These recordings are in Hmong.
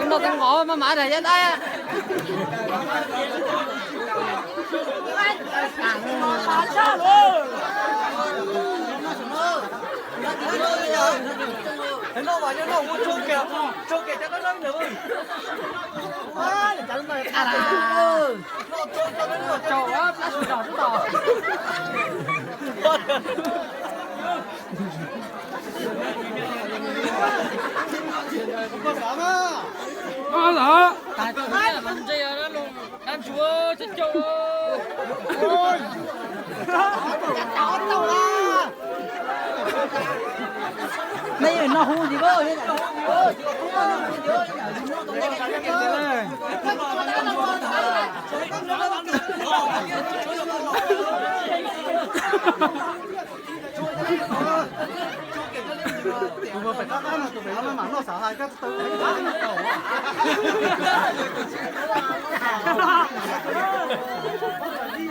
Noj koj ngov maj mam rau yab dab.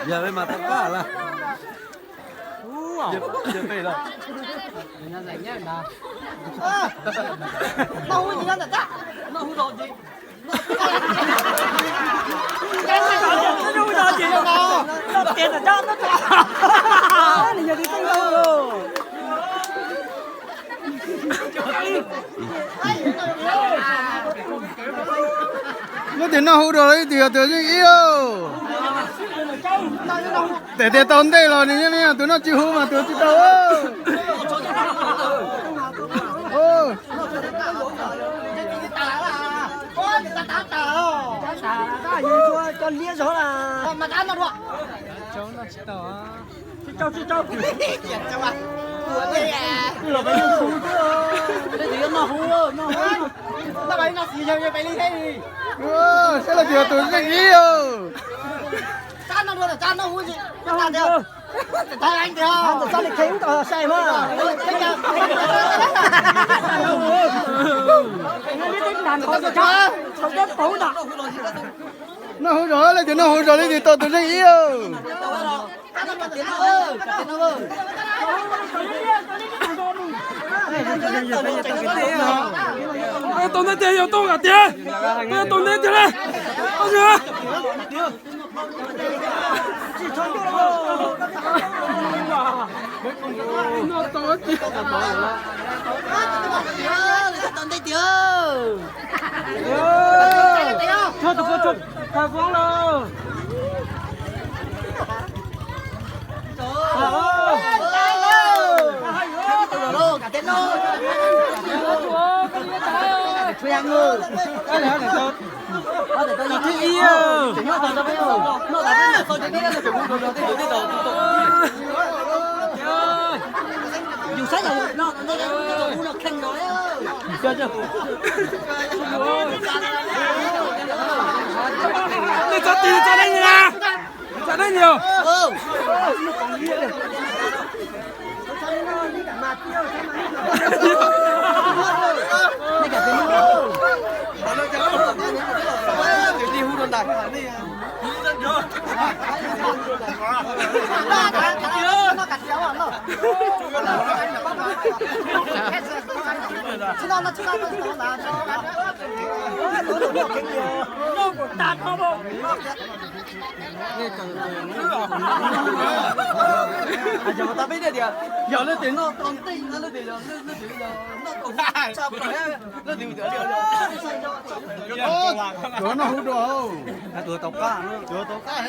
Yog li mas tau pab lawm. Leej twg noj hu rau leej twg yog tus zeej ib. Tes tias tau ntej los nws yeej tus noj tsis hu mas tus tsis tau. Saib leej twg yog tus zeej ib. Noj hu zog, leej twg noj hu zog leej twg tau tus zeej ib. Tau ntej tiag, yog tau nram tiag, tau ntej tiag li. Txhob tig, txhob neeb na, txhob neeb os. Yog leej twg noj tau ntej, leej twg noj tau tshaj plaws, leej twg, tuav noj hu dua, tuav tau qab, tuav tau qab.